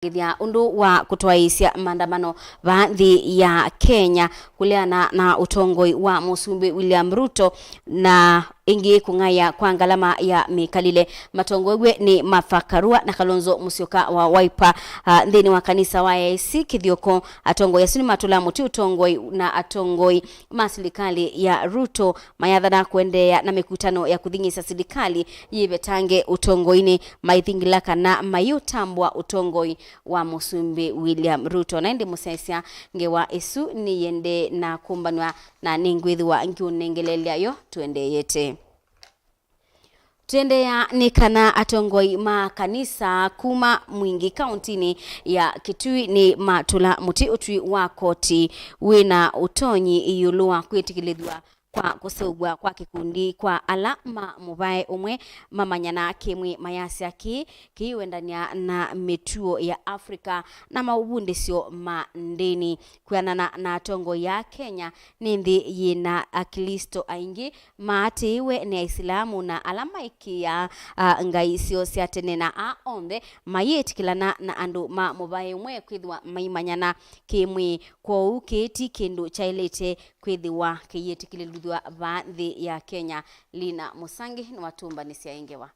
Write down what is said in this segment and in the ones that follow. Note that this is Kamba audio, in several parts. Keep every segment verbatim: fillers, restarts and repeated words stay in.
kũtangĩthya ũndũ wa kũtwaĩĩsya maandamano vaa nthĩ ya Kenya kũleana na ũtongoi wa Mũsumbĩ William Ruto, na ĩngĩ kũng'aĩa kwa ngalama ya mĩkalĩle. Matongoew'e nĩ Martha Karua na Kalonzo Musyoka wa Wiper, ah, nthĩnĩ wa kanisa wa A I C Kĩthioko. Atongoi asu nĩmatũla mũtĩ ũtongoi na atongoi ma silikalĩ ya Ruto mayathana kũendeea na mĩkutano ya kũthing'ĩsya silikalĩ yĩvetange ũtongoinĩ, maithingĩla kana maiũtambũa ũtongoi wa Mũsumbĩ William Ruto. Na ĩndĩ mũsyaĩĩsya, ngewa ĩsu nĩyĩendee na kũmbanw'a, na nĩngwĩthĩwa ngĩũnengeleelya yo tũendeeyete. Tũendeea nĩ kana atongoi ma kanisa kuma Mwingi kauntinĩ ya Kitui nĩmatũla mũtĩ ũtwi wa koti wĩna ũtonyi ĩũlũ wa kwĩtĩkĩlĩthw'a kwa kũseũvw'a kwa kĩkundi kwa ala ma mũvae ũmwe mamanyana kĩmwĩ, mayasya kĩĩ kĩiũendany'a na mĩtuo ya Africa na maũvundĩsyo ma ndĩni. Kwĩanana na atongoi a Kenya, nĩ nthĩ yĩna Aklĩsto aingĩ maatĩĩwe nĩ Aisilamu, na ala maĩkĩĩaa, a, ngai syoo sya tene, na aa onthe mayĩtĩkĩlana na andũ ma mũvae ũmwe kwĩthĩwa maimanyana kĩmwĩĩ. Kwoou kĩĩ ti kĩndũ kyaĩlĩte kwĩthĩwa kĩyĩtĩkĩlĩlw'a vaa nthĩ ya Kenya. Lina Mũsangi nĩwatũmbanĩsya ĩ ngewa.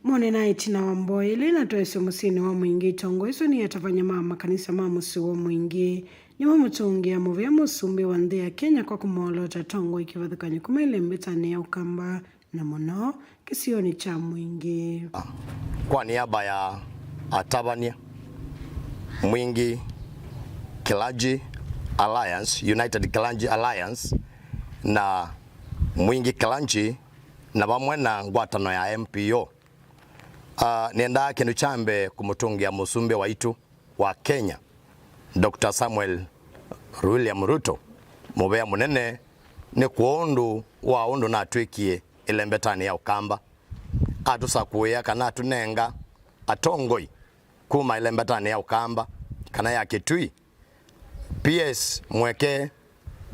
Mone na ĩtina wa mboya ĩla ĩnatwaĩswe mũsyĩnĩ wa Mwingi, itongoi isu nĩ atavany'a ma makanisa ma mũsyĩ wa Mwingi nĩmo mũtũngĩa mũvea mũsumbĩ wa nthĩ ya Kenya kwa kũmwolota atongoi kĩvathũkany'o kuma ĩlembetanĩ ya Ũkamba na mũno kĩsionĩ kya Mwingi. Kwa niaba ya atavany'a, Mwingi Clergy Alliance, United Clergy Alliance, na Mwingi Clergy, na vamwe na ngwatano ya M P O, ah, nĩendaa kĩndũ kya mbee kũmũtũngĩa mũsumbĩ waitũ wa Kenya, Doctor Samuel William Ruto, mũvea mũnene nĩ kwondũ wa ũndũ natwĩkie ĩlembetanĩ ya Ũkamba. Atũsakũĩa kana atũnenga atongoi kuma ĩlembetanĩ ya Ũkamba kana ya Kitui, P S Mweke,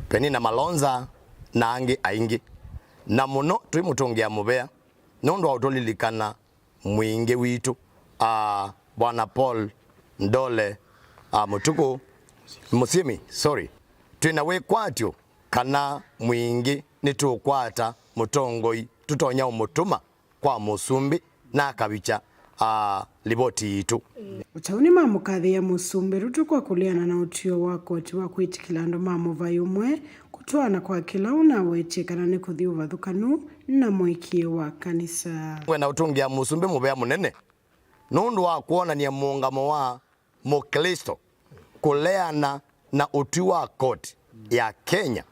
Penina Malonza na angĩ aingĩ. Na mũno twĩmũtũngĩa mũvea nũndũ wa ũtũlilikana Mwingi witũ, a, Bwana Paul Ndole, a, Mũtukũ, Mũsyĩmi, sorry. Twĩ na wĩkwatyo kana Mwingi nĩtũkwata mũtongoi tũtonya ũmũtũma kwa mũsumbĩ na akavikya, a, livoti yitũ. Ũtau nĩmamũkathĩĩa Mũsumbĩ Ruto kwa kũleana na ũtw'ĩo wa koti wa kwĩtĩkĩla andũ ma mũvaĩ ũmwe kũtwaana kwa kĩla ũnawetie kana nĩ kũthi ũvathũkanu na mũĩkĩĩo wa kanisa. Ngwenda ũtũngĩa mũsumbĩ mũvea mũnene nũndũ wa kwonany'a mũũngamo wa Mũklĩsto kũleana na ũtwi wa koti ya Kenya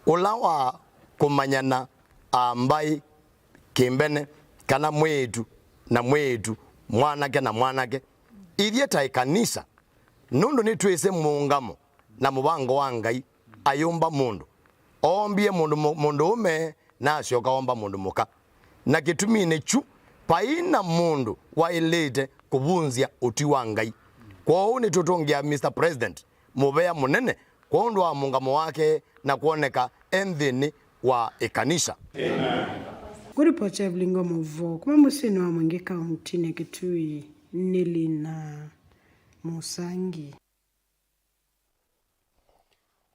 ũla wa kũmanyana a mbaĩ kĩmbene, kana mwĩĩtu na mwĩĩtu, mwanake na mwanake. Ithyĩ ta ĩkanisa, nũndũ nĩtwĩsĩ mũũngamo na mũvango wa Ngai, ayũmba mũndũ. Oombie mũndũ mũ-, mũndũũme, na asyoka omba mũndũ mũka. Na kĩtuminĩ kyu, vai na mũndũ waĩlĩte kũvunzya ũtwi wa Ngai. Kwoou nĩtũtũngĩa Mister President mũvea mũnene kwondũ wa mũũngamo wake na kwoneka e nthĩnĩ wa ĩkanisa. Kũripoti Evelyn Ngomo Voo kuma mũsyĩnĩ wa Mwingi kauntinĩ ya Kitui nĩ Lina Mũsangi.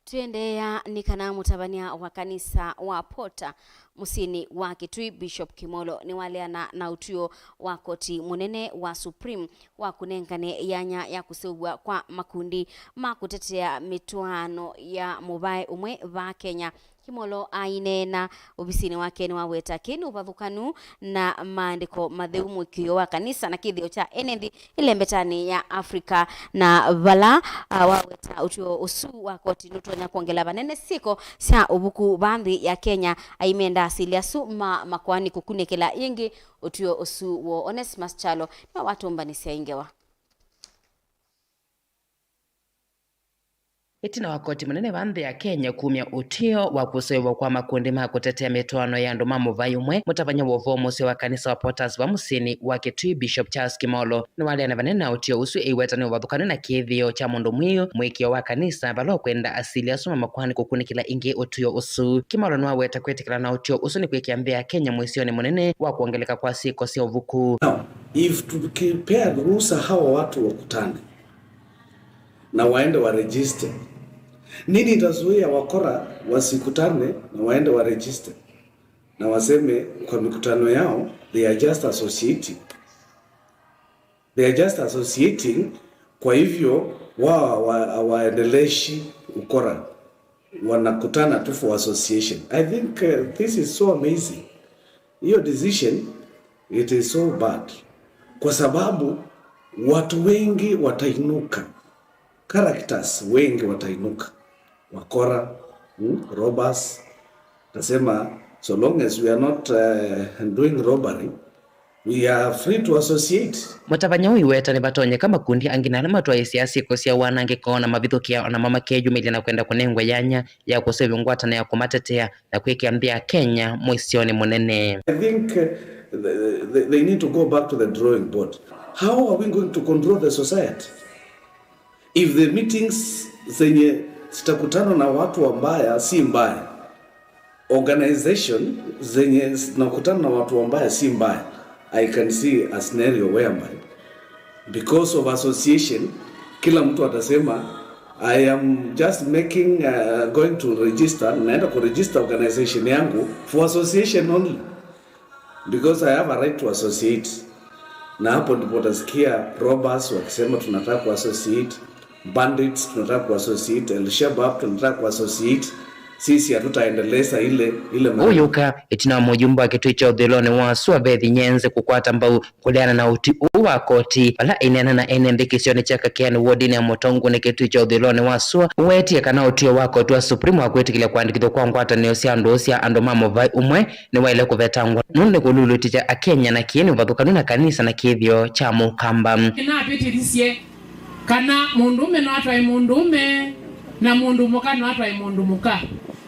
Tũendeea nĩ kana mũtavany'a wa kanisa wa Porter mũsyĩnĩ wa Kitui, Bishop Kimolo, nĩwaleana na ũtw'ĩo wa koti mũnene wa Supreme wa kũnengane yanya ya kũseũvw'a kwa makundi ma kũtetea mĩtwaano ya mũvae ũmwe vaa Kenya. Kimolo aineena ovisinĩ wake nĩwaweta kĩĩ nĩ ũvathũkanu na maandĩko matheu, mũĩkĩĩo wa kanisa na kĩthĩo kya ene nthĩ ĩlembetanĩ ya Africa, na vala, ah, waweta ũtw'ĩo ũsu wa koti nũtonya kwongela vanene syĩko sya ũvuku vaa nthĩ ya Kenya. Aimenda asili asu ma makoani kũkunĩkĩla ĩngĩ ũtw'ĩo ũsu woo. Onesimus Kyalo nĩwe watũmbanĩsya ĩ ngewa. Ĩtina wa koti mũnene va nthĩ ya Kenya kumya ũtw'ĩo wa kũseũvw'a kwa makundi ma kũtetea mĩtwaano ya andũ ma mũvai ũmwe, mũtavany'a wa ũvoo mũseo wa kanisa wa Potter's va mũsyĩnĩ wa Kitui, Bishop Charles Kimolo, nĩwaleana vanene na ũtw'ĩo ũsu, eiweta nĩ ũvathũkanu na kĩthĩo kya mũndũ mwiũ, mũĩkĩĩo wa kanisa, vala ũkwenda asili asu ma makoani kũkunĩkĩla ĩngĩ ũtw'ĩo ũsu. Kimolo nĩwaweta kwĩtĩkĩla na ũtw'ĩo ũsu nĩ kwĩkĩa nthĩ ya Kenya mũisyonĩ mũnene wa kwongeleka kwa syĩko sya ũvuku. Now, if tukipea ruhusa hawa watu wakutane, na waende waregister. Nini itazuia wakora wasikutane na waende waregister? Na waseme kwa mikutano yao, they are just associating. They are just associating, kwa hivyo wao hawa-, hawaendeleshi ukora. Wanakutana tu for association. I think, uh, this is so amazing. Hiyo decision, it is so bad. Kwa sababu watu wengi watainuka. Characters wengi watainuka. Wakora, hmm, robbers. Tasema, so long as we are not, uh, doing robbery, we are free to associate. Mũtavany'a ũũ aiweta nĩvatonyeka makundi angĩ na ala matwaĩĩsyaa syĩko sya wanangĩko na mavithũkĩa o namo makeyumĩlya na kwenda kũnengwa yanya ya kũseũvya ngwatanĩo ya kũmatetea na kwĩkĩa nthĩ ya Kenya mũisyonĩ mũnene. I think, uh, th-, th-, they need to go back to the drawing board. How are we going to control the society if the meetings zenye zitakutana na watu wabaya si mbaya? Organization zenye zinakutana na watu wabaya si mbaya. I can see a scenario whereby, because of association, kila mtu atasema, "I am just making, uh, going to register, naenda kuregister organization yangu for association only, because I have a right to associate." Na hapo ndipo utasikia robbers wakisema, "Tunataka kuassociate." Bandits tunataka kuassociate, El Shabab tunataka kuassociate. Sisi hatutaendeleza ile, ile maneno. Ũyũka ĩtina wa mũyumba wa kĩtui kya ũthũĩlonĩ wa sua Beth Nyenze kũkwata mbau kũleana na ũtwi ũũ wa koti, vala aineena na ene nthĩ kĩsionĩ kya Kakeani wodinĩ ya Mũtongũ nĩ kĩtui kya ũthũĩlonĩ wa sua, ũwetie kana ũtw'ĩo wa koti wa Supreme wa kwĩtĩkĩlya kũandĩkĩthw'a kwa ngwatanĩo sya ndũũ sya andũ ma mũvai ũmwe nĩwaĩle kũvetangwa nũndũ nĩkũlulutĩtye Akenya na kĩĩ nĩ ũvathũkanu na kanisa na kĩthĩo kya Mũkamba. Nĩnavĩtĩthisye kana mũndũũme no atwae mũndũũme, na mũndũ mũka no atwae mũndũ mũka.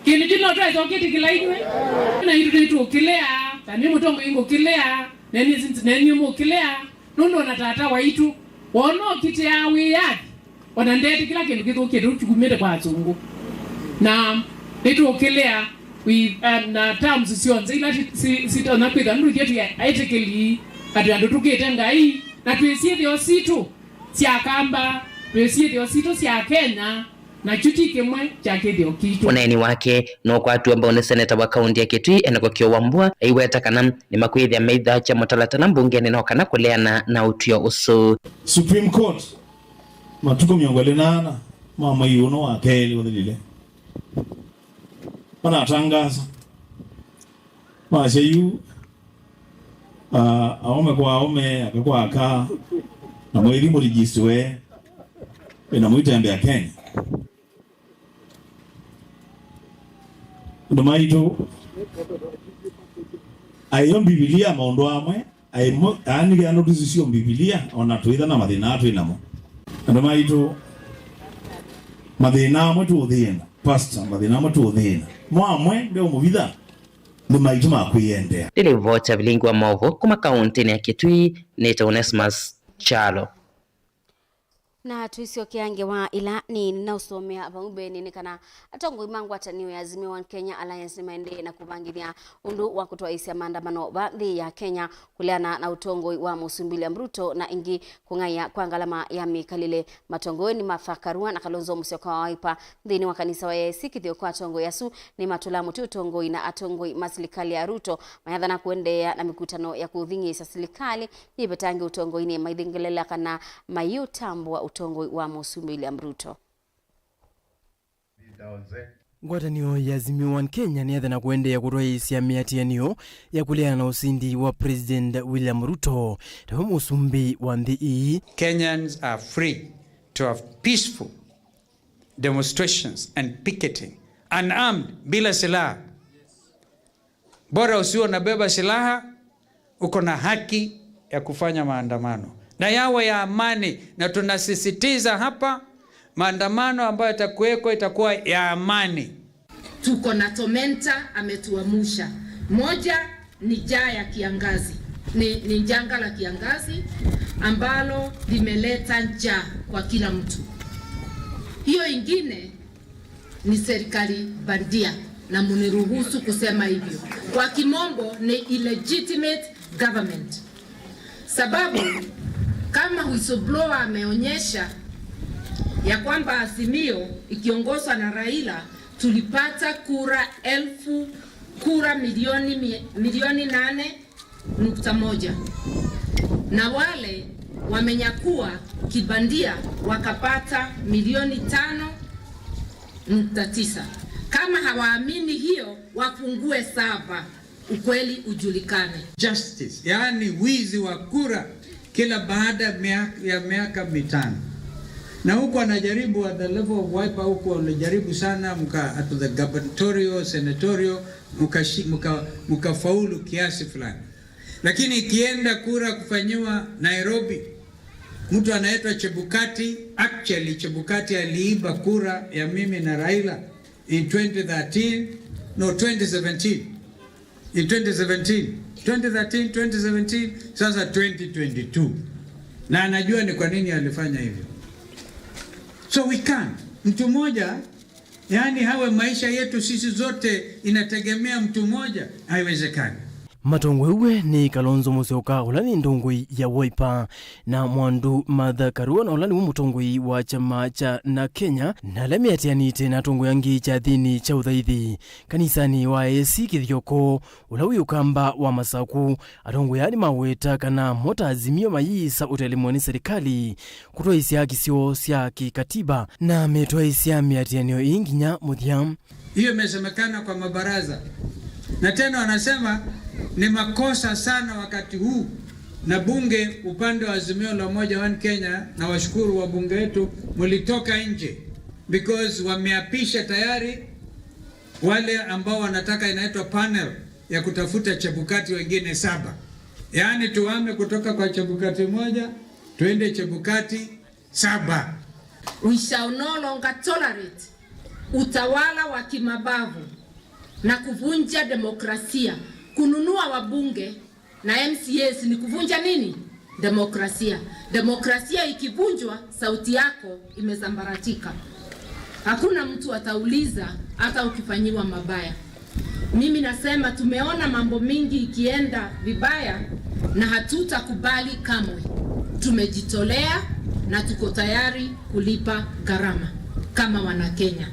Kĩndũ kyu no twaĩsa ũkĩtĩkĩla inyw'ĩ? Na itũ nĩtũkĩlea, ta nĩ mũtongoi ngũkĩlea, na nĩ, na inyuĩ mũkĩlea, nũndũ o na tata waitũ, wona ũkitĩaa wĩyathi, o na ndeetĩkĩla kĩndũ kĩthũkĩte kĩu kiumĩte kwa asũngũ. Na nĩtũkĩlea wi-, a, na terms syonthe ila si-, si-, sitonya kwĩthwa nũndũ ithyĩ twĩ aĩtĩkĩli, na twĩ andũ tũkĩte Ngai, na twĩ syĩthĩo sitũ sya Akamba, twĩ syĩthĩo sitũ sya Akenya, nakyu ti kĩmwe kya kĩthĩo kitũ. Ũneeni wake nũkwatiwe mbau nĩ seneta wa kaunti ya Kitui, Enock Kio Wambua, aiweta kana nĩmakwĩthĩa meithaakya mũtalatala mbungenĩ no kana kũleana na ũtw'ĩo ũsu. Supreme Court, matukũ mĩongo ĩlĩ na ana ma mwei ũno wa kelĩ ũthilile, manatangasa, masya yu, ah, aũme kwa aũme, aka kwa aka, na mwĩthi mũregistiwe, na mũitembea Kenya. Andũ maitũ, aĩ o Mbivilia maũndũ amwe, aĩ mo, yaani, nũndũ tũsisyo Mbivilia, o na twĩtha na mathĩna aa twĩ namo. Andũ maitũ, mathĩna amwe tũũthĩna, pastor, mathĩna amwe tũũthĩna. Mo amwe ndeũmũvitha, nĩ maitũ ma kwĩyendea. Nĩ livoti ya vilingi wa maũvoo kuma kaũntĩnĩ ya Kitui, nĩtawa Onesmus Kyalo. Na tũisyokea ngewa ila nĩnaũsomea vau mbeenĩ nĩ kana atongoi ma ngwatanĩo ya Azimio One Kenya Alliance nĩmaendee na kũvangĩthya ũndũ wa kũtwaĩĩsya maandamano va nthĩ ya Kenya kũleana na ũtongoi wa Mũsumbĩ William Ruto na ĩngĩ kũng'aĩa kwa ngalama ya mĩkalĩle. Matongoi nĩ Martha Karua na Kalonzo Musyoka wa Wiper nthĩnĩ wa kanisa wa A I C kĩthĩo kwa atongoi asu nĩmatũla mũtĩ ũtongoi na atongoi ma silikalĩ ya Ruto mayathana kũendeea na mĩkutano ya kũthing'ĩĩsya silikalĩ yĩvetange ũtongoinĩ maithengelela kana maiũtambũa ũtongoi wa Mũsumbĩ William Ruto. Ngwatanĩo ya Azimio One Kenya nĩyathana kũendeea kũtwaĩĩsya mĩatĩanĩo ya kũleana na ũsindi wa President William Ruto tawe mũsumbĩ wa nthĩ ii. Kenyans are free to have peaceful demonstrations and picketing, unarmed, bila silaha. Bora usiwe unabeba silaha, uko na haki ya kufanya maandamano na yawe ya amani, na tunasisitiza hapa, Maandamano ambayo yatakuweko itakuwa ya amani. Tuko na tormenta ametuamsha. Moja ni njaa ya kiangazi, ni, ni janga la kiangazi ambalo limeleta njaa kwa kila mtu. Hiyo ingine ni serikali bandia, na muniruhusu kusema hivyo. Kwa kimombo ni illegitimate government. Sababu, kama whistleblower ameonyesha ya kwamba Azimio ikiongozwa na Raila tulipata kura elfu, kura milioni mi-, milioni nane nukta moja, na wale wamenyakua kibandia wakapata milioni tano nukta tisa. Kama hawaamini hiyo, wafungue sava, ukweli ujulikane. Justice, yaani wizi wa kura kila baada mia-, ya miaka mitano. Na huku anajaribu at the level of Wiper, huku anajaribu sana, mka-, at the gubernatorial, senatorial, mkashi-, mka-, mkafaulu kiasi fulani. Lakini ikienda kura kufanyiwa Nairobi, mtu anaitwa Chebukati, actually Chebukati aliiba kura ya mimi na Raila in twenty thirteen, no, twenty seventeen. In twenty seventeen, twenty thirteen, twenty seventeen, sasa twenty twenty-two. Na anajua ni kwa nini alifanya hivyo. So we can't. Mtu mmoja, yaani hawe maisha yetu sisi zote inategemea mtu mmoja, haiwezekani. Matongoew'e nĩ Kalonzo Musyoka, ũla nĩ ndongoi ya Wiper, na Mwandu Martha Karua, na ũla nĩwe mũtongoi wa kyama kya na Kenya, na ala meatĩanĩte na atongoi angĩ kyathĩnĩ kya ũthaithi kanisanĩ wa A A C Kĩthioko, ũla wĩ Ũkamba wa Masaku. Atongoi aa nĩmaweta kana mo ta Azimio mayĩsa ũtelemwa nĩ serikali kũtwaĩsya haki syoo sya kĩkatiba, na metwaĩsya mĩatĩanĩo ĩĩ nginya mũthya. Hiyo imesemekana kwa mabaraza. Na tena wanasema ni makosa sana wakati huu, na bunge upande wa Azimio la Umoja One Kenya, na washukuru wabunge wetu, mlitoka nje because wameapisha tayari wale ambao wanataka, inaitwa panel ya kutafuta Chebukati wengine saba. Yaani tuame kutoka kwa Chebukati moja, tuende Chebukati saba. We shall no longer tolerate utawala wa kimabavu na kuvunja demokrasia. Kununua wabunge na M C As ni kuvunja nini? Demokrasia. Demokrasia ikivunjwa, sauti yako imesambaratika. Hakuna mtu atauliza hata ukifanyiwa mabaya. Mimi nasema tumeona mambo mingi ikienda vibaya na hatutakubali kamwe. Tumejitolea na tuko tayari kulipa gharama kama Wanakenya.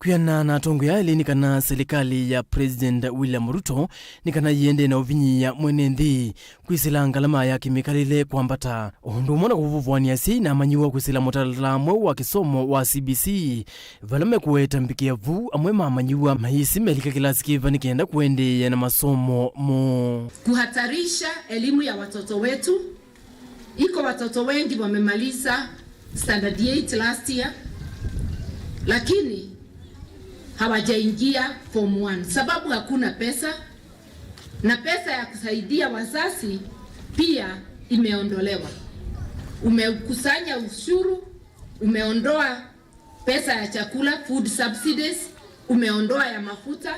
Kwĩana na atongoi aa elĩ nĩ kana silikalĩ ya President William Ruto nĩ kana yĩendee na ũvinyĩĩa mwene nthĩ kwĩsĩla ngalama ya kĩmĩkalĩle kwambata, o ũndũ ũmwe na kũvũvũanĩa asyai na amanyĩw'a kwĩsĩla mũtalatala mweũ wa kĩsomo wa C B C, vala mekũweta mbikĩa vu amwe ma amanyĩw'a mayĩsĩ melika kĩlasi kĩva nĩ kenda kũendeea na masomo moo. Kuhatarisha elimu ya watoto wetu. Iko watoto wengi wamemaliza standard eight last year, lakini hawajaingia form one sababu hakuna pesa, na pesa ya kusaidia wazazi pia imeondolewa. Umekusanya ushuru, umeondoa pesa ya chakula, food subsidies, umeondoa ya mafuta,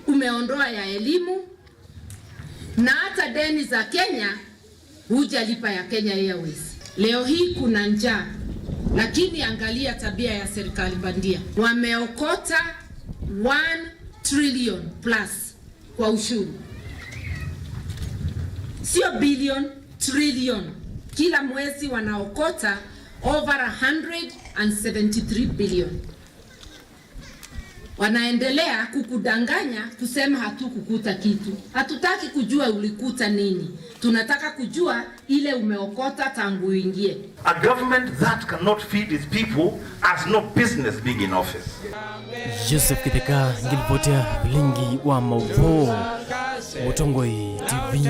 umeondoa ya elimu, na hata deni za Kenya hujalipa ya Kenya Airways. Leo hii kuna njaa, lakini angalia tabia ya serikali bandia. Wameokota one trillion plus kwa ushuru. Sio billion, trillion. Kila mwezi wanaokota over a hundred and seventy-three billion. Wanaendelea kukudanganya kusema hatukukuta kitu. Hatutaki kujua ulikuta nini. Tunataka kujua ile umeokota tangu uingie. A government that cannot feed its people has no business being in office. Joseph Kitheka, ngilipoti ya vilingi wa mauvoo, Mũtongoi T V.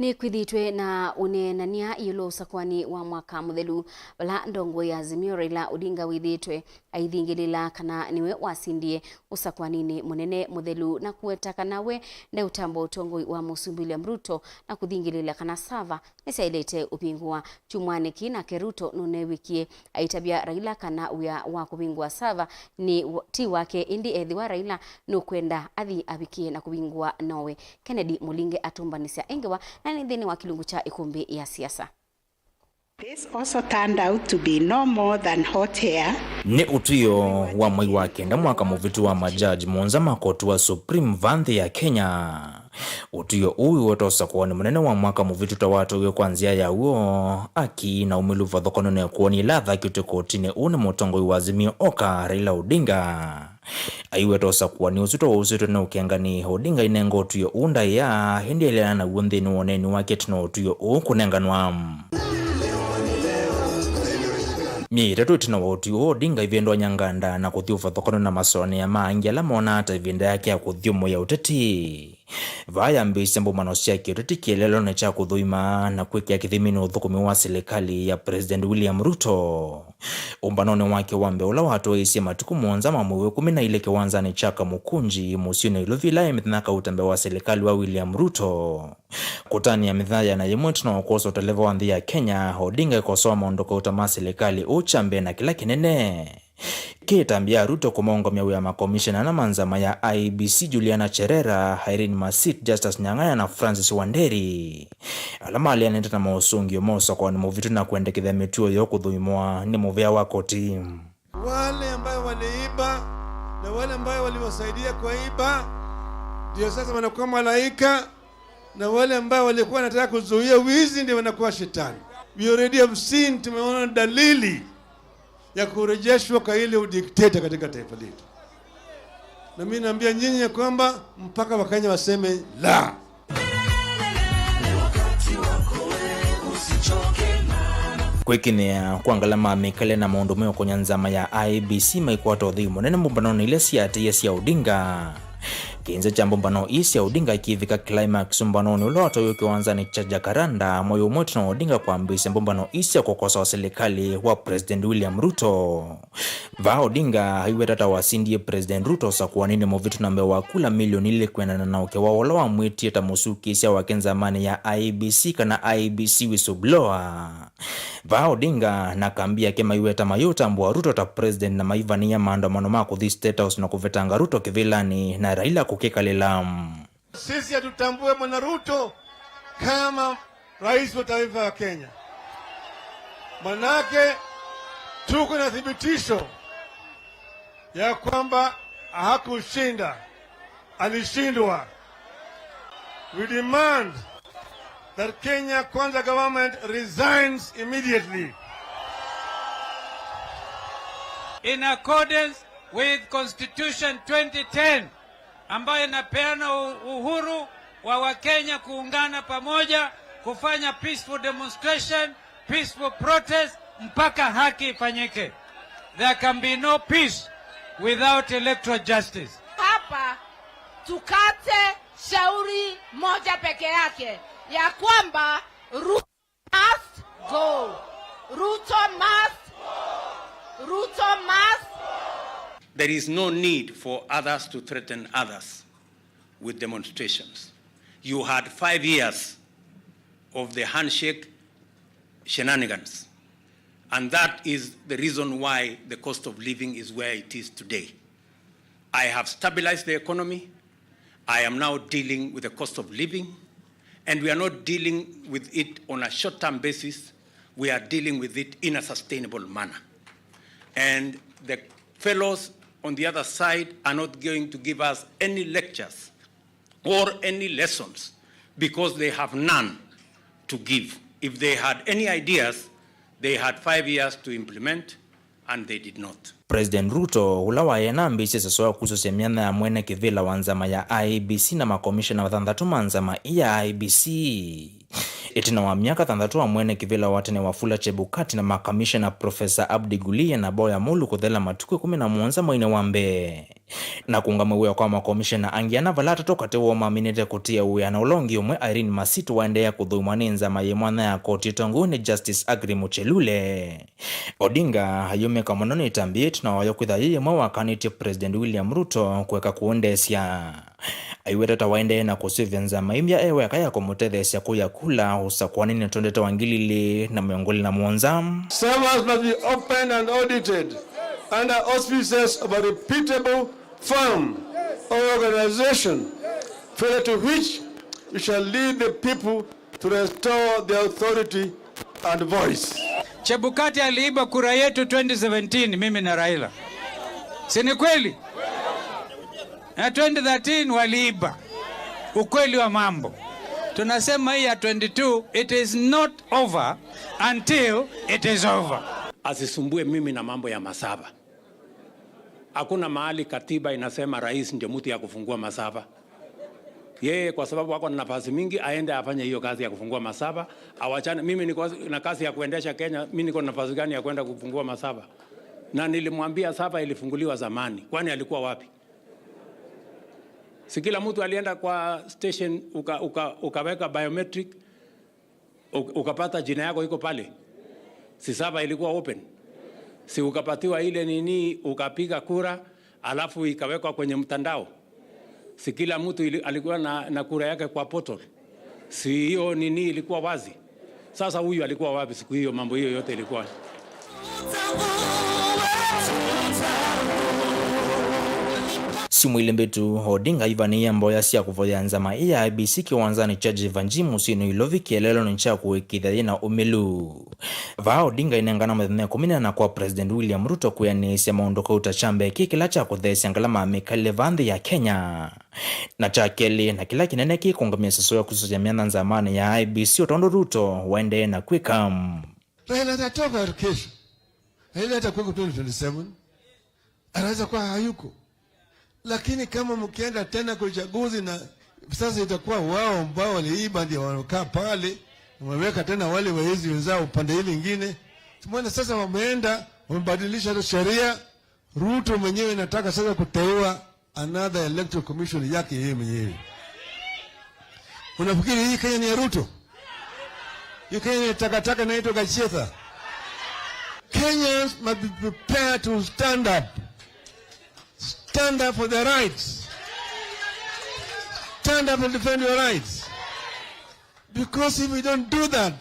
Nĩkwĩthĩĩtwe na ũneenany'a ĩũlũ ũsakũani wa mwaka mũthelu, vala ndongoi ya Azimio Raila Odinga wĩthĩĩtwe aithingĩlĩla kana nĩwe wasindie ũsakũaninĩ mũnene mũthelu na kũweta kana we ndeũtambwa ũtongoi wa Mũsumbĩ William Ruto na kũthingĩlĩla kana sava nĩsyaĩlĩte ũvingũa. Kyumwanĩ kĩĩ nake Ruto nũneewikie aitavya Raila kana wĩa wa kũvingũa sava nĩ wa- ti wake, ĩndĩ ethĩwa Raila nũkwenda athi avikĩe na kũvingũa nowe. Kennedy Mũlinge atũmbanĩsya ĩngĩwa na nĩ nthĩnĩ wa kĩlungu kya ĩkũmbĩ ya siasa. This also turned out to be no more than hot air. Nĩ ũtw'ĩo wa mwei wa kenda mwaka mũvĩtu wa majaji mũonza ma koti wa Supreme va nthĩ ya Kenya. Ũtw'ĩo ũũ wĩweta ũsakũanĩ mũnene wa mwaka mũvĩtu ta watwaĩwe kwa nzĩa ya w'o, aki na ũmĩlu vathokano na ĩkũani ila athakĩtwe kotinĩ ũũ nĩ mũtongoi wa Azimio Oka, Raila Odinga. Aiweta ũsakũani ũsu ta wausĩtwe nĩ ũkengani, Odinga ainenga ũtw'ĩo ũũ ndaĩa, ĩndĩ aeleana naw'o nthĩnĩ wa ũneeni wake ĩtina wa ũtw'ĩo ũũ kũnenganwa. Myei ĩtatũ ĩtina wa ũtw'ĩo ũũ, Odinga aivĩndũa nyanganda na kũthi ũvathũkano na masoanĩa ma angĩ ala monaa ta ĩvinda yake ya kũthyũmũĩa ũteti. Vaa yambĩĩsye mbũmbano sya kĩũteti kĩeleelonĩ kya kũthũima na kwĩkĩa kĩthiminĩ ũthũkũmi wa silikalĩ ya President William Ruto. Ũmbanonĩ wake wa mbee ũla watwaĩĩsye matukũ mũonza ma mwei wa ĩkũmi na ilĩ kĩwanzanĩ kya Kamukunji mũsyĩ Nairobi, ĩla yaĩ mĩthenya kauta mbee wa silikalĩ wa William Ruto kũtanĩa mĩthenya yĩana yĩmwe ĩtina wa kwosa ũteleva wa nthĩ ya Kenya, Odinga aikosoa maũndũ kauta ma silikalĩ ũũ kya mbee na kĩla kĩnene. Kĩ ĩtambya ya Ruto kũmaũngamya wĩa makomishena ana ma nzama ya I E B C, Juliana Cherera, Irene Masit, Justus Nyang'aya na Francis Wanderi, ala maleanĩte na maũsũngĩo ma ũsakũani mũvĩtu na kwendekethya mĩtuo yoo kũthũimwa nĩ mũvĩa wa koti. Wale ambayo waliiba na wale ambayo waliwasaidia kuiba ndio sasa wanakuwa malaika, na wale ambayo walikuwa wanataka kuzuia wizi ndio wanakuwa shetani. We already have seen, tumeona dalili ya kurejeshwa kwa ile udikteta katika taifa letu. Na mimi naambia nyinyi ya kwamba mpaka Wakenya waseme la. Kwĩkinyĩa kwa ngalama mĩkale na maũndũ meũkũnya nzama ya I E B C maikwata ũthei mũnene mbũmbanonĩ ila syaatĩĩe sya Odinga. Kĩnza kya mbũmbano ii sya Odinga kĩivika climax ũmbanonĩ ũla watwaĩwe kĩwanzanĩ kya Jacaranda, mwei ũmwe ĩtina wa Odinga kwambĩĩsya mbũmbano ii sya kũkosoa silikalĩ wa President William Ruto. Vaa Odinga aiweta ta wasindie President Ruto ũsakũaninĩ mũvĩtu na mbee wa kula milioni ilĩ kwĩanana na ũkĩ wa ũla wamwĩtie ta mũsukĩĩsya wake nzamanĩ ya I E B C kana I E B C whistleblower. Vaa Odinga na kambi yake maiweta mayĩũtambũa Ruto ta president na maivanĩĩa maandamano ma kũthi State House na kũvetanga Ruto kĩvĩlanĩ na Raila kũkĩkalĩla. Sisi hatutambue Bwana Ruto kama rais wa taifa ya Kenya. Manake tuko na thibitisho ya kwamba hakushinda, alishindwa. We demand that Kenya Kwanza government resigns immediately. In accordance with Constitution twenty ten, ambayo inapeana u- uhuru wa Wakenya kuungana pamoja kufanya peaceful demonstration, peaceful protest mpaka haki ifanyike. There can be no peace without electoral justice. Hapa tukate shauri moja peke yake, ya kwamba Ruto must go. Ruto must. Ruto must. There is no need for others to threaten others with demonstrations. You had five years of the handshake shenanigans, and that is the reason why the cost of living is where it is today. I have stabilized the economy. I am now dealing with the cost of living, and we are not dealing with it on a short-term basis. We are dealing with it in a sustainable manner. And the fellows on the other side are not going to give us any lectures or any lessons because they have none to give. If they had any ideas, they had five years to implement, and they did not. President Ruto, ũla waĩ anambĩĩsye sesũ wa kusũsya myanya ya mwene kĩvĩla wa nzama ya I E B C na makomishona thanthatũ ma nzama ĩĩ ya I E B C, Ĩtina wa myaka thanthatũ wa mwene kĩvĩla wa tene Wafula Chebukati na makamishena Professor Abdi Guliye na Boya Mulu kũthela matukũ ĩkũmi na mũonza mweinĩ wa mbee. Na kũũngama wĩa kwa makomishena angĩ ana vala atatũ katĩ woo maminĩte kũtia wĩa na ũla ũngĩ ũmwe Irene Masitu waendeea kũthũimwa nĩ nzama yĩ mwanya ya koti ĩtongoew'e nĩ Justice Aggrey Muchelule. Odinga ayumĩka mũno nĩ ĩtambya ĩtina wa yo kwĩtha yĩ ĩmwe wakanĩtye President William Ruto kũeka kũũndeesya. Aiweta ta waendee na kũsũvĩa nzama ĩmya e weka ya kũmũtetheesya kũya kula ũsakũanĩnĩ twendete wa ngili ilĩ na mĩongo ĩlĩ na mũonza. Servers must be opened and audited under auspices of a reputable firm or organization, failure to which we shall lead the people to restore their authority and voice. Chebukati aliiba kura yetu twenty seventeen, mimi na Raila. Si ni kweli? Na twenty thirteen waliiba. Ukweli wa mambo. Tunasema hii ya twenty-two, it is not over until it is over. Asisumbue mimi na mambo ya Masaba. Hakuna mahali katiba inasema rais ndio mtu ya kufungua Masaba. Yeye kwa sababu ako na nafasi mingi, aende afanye hiyo kazi ya kufungua Masaba, awachane. Mimi niko na kazi ya kuendesha Kenya, mimi niko na nafasi gani ya kwenda kufungua Masaba? Na nilimwambia Saba ilifunguliwa zamani, kwani alikuwa wapi? Si kila mtu alienda kwa station uka, uka, ukaweka biometric, u-, ukapata jina yako iko pale? Si Saba ilikuwa open? Si ukapatiwa ile nini, ukapiga kura, alafu ikawekwa kwenye mtandao? Si kila mtu ili-, alikuwa na, na kura yake kwa portal? Si hiyo nini ilikuwa wazi? Sasa huyu alikuwa wapi siku hiyo mambo hiyo yote ilikuwa? Simũ ilĩ mbĩtu, Odinga aivanĩie mboya sya kũvoya nzama ĩĩ ya I E B C kĩwanzanĩ kya Jivanjee mũsyĩnĩ Ilovi kĩeleelonĩ kya kũĩkĩĩthya yĩna ũmĩlu. Vaa Odinga ainengana mĩthenya ĩkũmi na ĩna kwa President William Ruto kwĩanĩĩsya maũndũ kauta kyambe kĩ kĩla kya kũtheesya ngalama ya mĩkalĩle vaa nthĩ ya Kenya. Na kya kelĩ, na kĩla kĩnene kĩkũngamya ĩseso ya kũsũsya myanya nzamanĩ ya I E B C, o tondũ Ruto waendee na kwĩka. Raila atatoka kesho. Raila atakuwa kwa twenty twenty-seven. Anaweza kuwa hayuko. Lakini kama mkienda tena kwa uchaguzi na sasa itakuwa wao ambao waliiba ndio wanakaa pale, wameweka tena wale wezi wenzao upande ile ingine. Tumeona sasa wameenda, wamebadilisha hata sheria. Ruto mwenyewe nataka sasa kuteua another electoral commission yake yeye mwenyewe. Unafikiri hii Kenya ni ya Ruto? Hii Kenya ni takataka inaitwa Gachietha. Kenyans must be prepared to stand up. Stand up for their rights. Stand up and defend your rights. Because if we don't do that,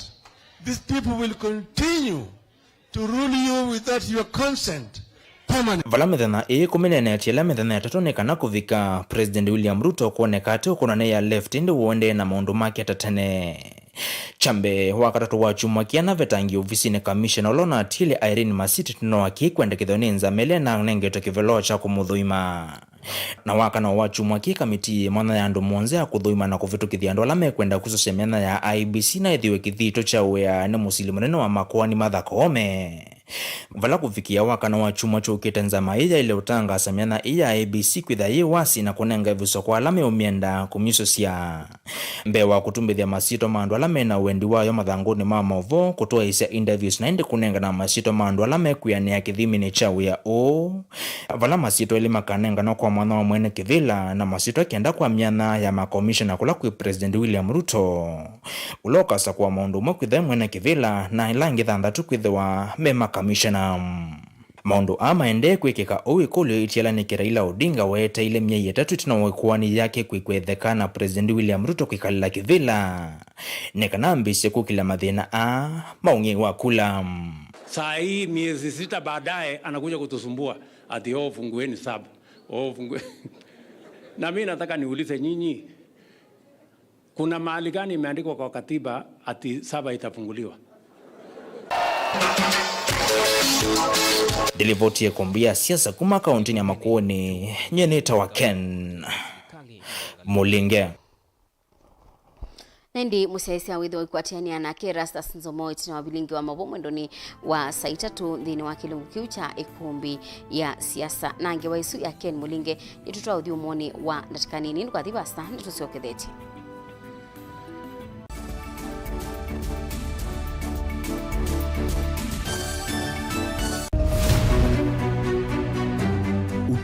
these people will continue to rule you without your consent permanent. Vala mĩthenya ĩĩ kũmĩneeneetye ĩla mĩthenya ĩtatũ nĩ kana kũvika, President William Ruto kwoneka atĩ ũkũnanĩĩa left ĩndĩ ũendee na maũndũ make ta tene. Kya mbee, wa katatũ wa kyumwa kĩana vetangi ovisinĩ kamishena ũla ũnatiĩlye Irene Masitu ĩtina wa kĩĩ kwendekethw'a nĩ nzama ĩla ĩnanengetwe kĩveloo kya kũmũthũima. Na wa kana wa kyumwa kĩĩ, kamitii yĩ mwanya ya andũ mũonza ya kũthũima na kũvĩtũkĩthya andũ ala mekwenda kũsũsya myanya ya I E B C na ĩthĩwe kĩthito kya wĩa nĩ mũsili mũnene wa makoani Martha Koome. Vala kũvikĩa wa kana wa kyumwa kyũkĩte, nzama ĩĩ yaĩle ũtangaasa myanya ĩĩ ya I E B C kwĩtha yĩ wasi na kũnenga ĩvuso kwa ala meũmyenda kũmyusũsya. Mbee wa kũtumbĩthya masyĩtwa ma andũ ala mena wendi wayo mathangũnĩ ma maũvoo, kũtwaĩĩsya interviews, na ĩndĩ kũnengana masyĩtwa ma andũ ala mekwĩanĩa kĩthiminĩ kya wĩa ũũ, vala masyĩtwa elĩ makanenganwa kwa mwanya wa mwene kĩvĩla, na masyĩtwa kenda kwa myanya ya makomishona kũla kwĩ President William Ruto, ũla ũkasakũa maũndũ ũmwe kwĩthĩwa e mwene kĩvĩla, na ĩla angĩ thanthatũ kwĩthĩwa me makomishona. Maũndũ aa maendee kwĩkĩka ũu, ĩkũlyo itialanĩke Raila Odinga weeteile myei ĩtatũ ĩtina wa ĩkoani yake kwĩkwetheka na President William Ruto kwĩkalĩla kĩvĩla, nĩ kana ambĩĩsye kũkĩlya mathĩna aa ma ũng'ei wa kula. Saa hii, miezi sita baadaye, anakuja kutusumbua ati, "Oh, fungueni sub. Oh, fungu-" Na mimi nataka niulize nyinyi, kuna mahali gani imeandikwa kwa katiba ati saba itafunguliwa? Ndilivoti ya kumbi ya siasa kuma kaunti ya Makueni, nye nĩtawa Ken Mulinge. Na ĩndĩ mũsyaĩĩsya wĩthĩwa ũikwatĩanĩa nake Erastus Nzomo ĩtina wa vilingi wa mavo mwendonĩ wa saa itatũ nthĩnĩ wa kĩlungu kĩu kya ĩkumbi ya siasa. Na ngewa ĩsu ya Ken Mulinge nĩtũtwaa ũthyũmũonĩ wa ndatĩka nini. Ndũkathi vasa, nĩtũsyokethetye.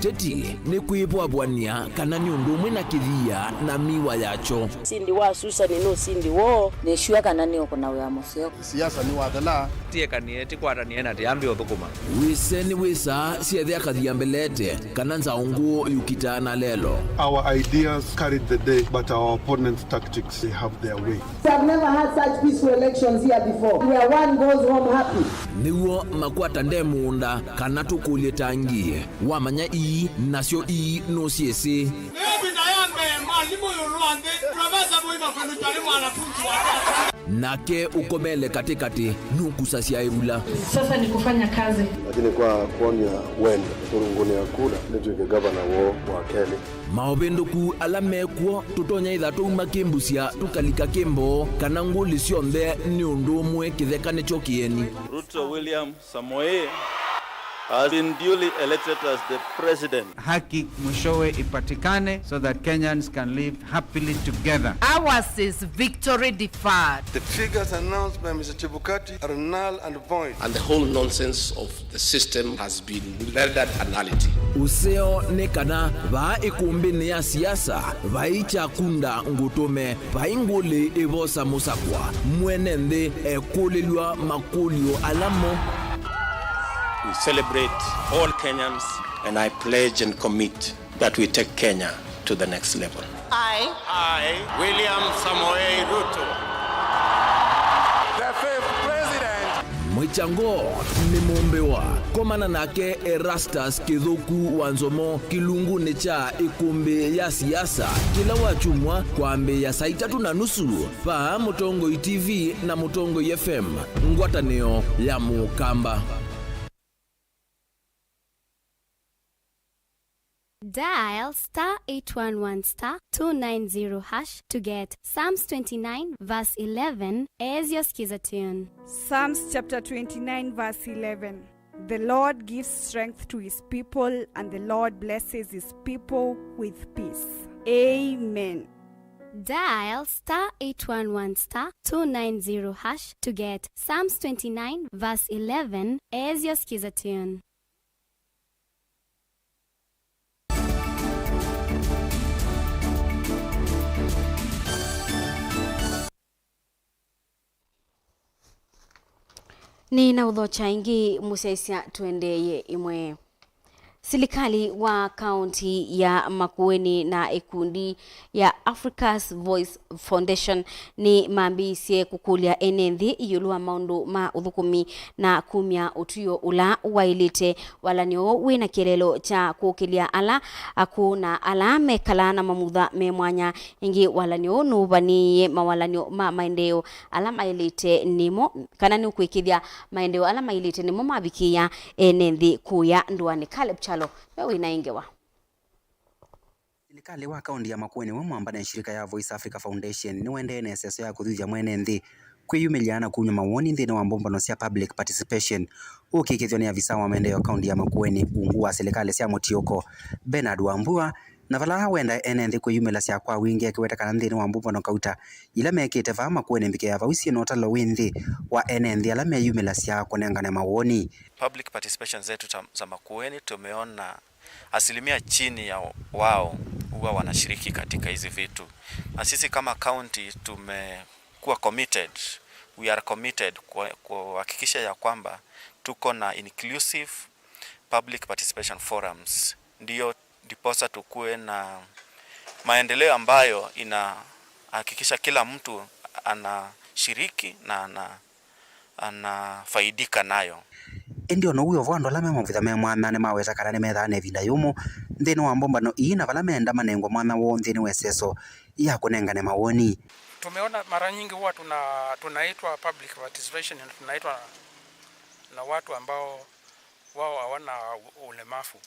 Kĩteti nĩ kwĩvwavw'ania kana nĩ ũndũ ũmwe na kĩthia na mĩwa yakyo. Ũsindi wa Susan nĩ ũsindi woo. Nĩ sure kana nĩũkũna wĩa mũseo. Siasa nĩwathela. Tiekanie, tikwatanĩe na tiambi ũthũkũma. Wĩse nĩ wĩsaa syethe akathia mbelete kana nzaũ ngũũ yũkitaa na lelo. Our ideas carried the day, but our opponents' tactics, they have their way. We have never had such peaceful elections here before, where one goes home happy. Nĩw'o makwata nde mũũnda kana tũkũlye tangi. Wamanya ii, nasyo ii nũsyĩsĩ. Nĩ ĩvinda ya mbee mwalimũ ĩũlũ wa nthĩ, Profesa Mũima Kũnũ Kyalĩ mwanafunzi wa tatu. Nake ũkomele katĩkatĩ nũkusasya ĩvula. Sasa ni kufanya kazi. Lakini kwa kwony'a wendo, kũlũngũnĩa kula nĩtw'ĩke gavana woo wa kelĩ. Maũvĩndũku ala me kw'o tũtonya ĩtha twauma kĩmbusya tũkalika kĩmboo kana ngũlĩ syonthe nĩ ũndũ ũmwe kĩtheka nĩkyo kĩeni. Ruto William Samoei has been duly elected as the president. Haki mwishowe ipatikane so that Kenyans can live happily together. Ours is victory deferred. The figures announced by Mister Chebukati are null and void. And the whole nonsense of the system has been rendered a nullity. Ũseo nĩ kana vaa ĩkũmbĩnĩ ya siasa vai kyakunda ngũtũme. Vai ngũlĩ ĩvosa mũsakwa, mwene nthĩ ekũlĩlw'a makũlyo ala mo. We celebrate all Kenyans and I pledge and commit that we take Kenya to the next level. I, I, William Samoei Ruto, the fifth president. Mwĩkyango nĩ mũmbĩwa. Komana nake Erastus Kĩthũku wa Nzomo kĩlungunĩ kya ĩkũmbĩ ya siasa kĩla wakyumwa kwambĩĩa saa itatũ na nusu vaa Mũtongoi T V na Mũtongoi F M, ngwatanĩo ya Mũkamba. Dial star eight one one star two nine zero hash to get Psalms twenty-nine verse eleven as your Skiza tune. Psalms chapter twenty-nine verse eleven. The Lord gives strength to his people, and the Lord blesses his people with peace. Amen. Dial star eight one one star two nine zero hash to get Psalms twenty-nine verse eleven as your Skiza tune. Nĩnaũthokya ĩngĩ mũsyaĩĩsya tũendeeye ĩmwe. Silikalĩ wa kaũnti ya Makueni na ĩkundi ya Africa's Voice Foundation nĩmambĩĩisye kũkũlya ene nthĩ ĩũlũ wa maũndũ ma ũthũkũmi na kumya ũtw'ĩo ũla waĩlĩte. Walan'yo ũũ wĩ na kĩeleelo kya kũkĩlya ala akũũ na ala mekalaa na mamutha me mwanya. Ĩngĩ walan'yo ũũ nũũvanĩĩe mawalan'yo ma maendeeo ala maĩlĩte nĩmo, kana nĩũkwĩkĩthya maendeeo ala maĩlĩte nĩmo mavikĩĩa ene nthĩ kũya ndũanĩ. Caleb Kyalo, we wĩ na ĩ ngewa. Silikalĩ wa kaũnti ya Makueni wĩ mwambane na shirika ya Voice Africa Foundation nĩwaendee na ĩseso ya kũthuthya mwene nthĩ kwĩyumĩlya na kumya mawoni nthĩnĩ wa mbũmbano sya public participation, ũkĩkĩthw'a nĩ avisa wa maendeeo kaũnti ya Makueni ungu wa silikalĩ sya mũtiũko, Bernard Wambua, na vala wenda ene nthĩ kwĩyumĩlasya kwa wingĩ akĩweta kana nthĩnĩ wa mbũmbano kauta ila mekĩte vaa Makueni mbikĩa vau syĩ na ũtalo wĩ nthĩ wa ene nthĩ ala meyumĩlasya kũnengane mawoni. Public participation zetu za Makueni tumeona asilimia chini ya wao huwa wanashiriki katika hizi vitu, na sisi kama county tumekuwa committed, we are committed kuhakikisha ya kwamba tuko na inclusive public participation forums, ndio ndiposa tukue na maendeleo ambayo inahakikisha kila mtu anashiriki na ana anafaidika nayo. Ĩndĩ o na ũu wĩ o vo, andũ ala me mavutha me mwanya nĩmaweta kana nĩmethaa na ĩvinda yũmũ nthĩnĩ wa mbũmbano ii, na vala meenda manengwe mwanya woo nthĩnĩ wa ĩseso ya kũnengane mawoni. Tumeona mara nyingi huwa tuna, tunaitwa public participation na tunaitwa na watu ambao wao hawana u-, ulemavu.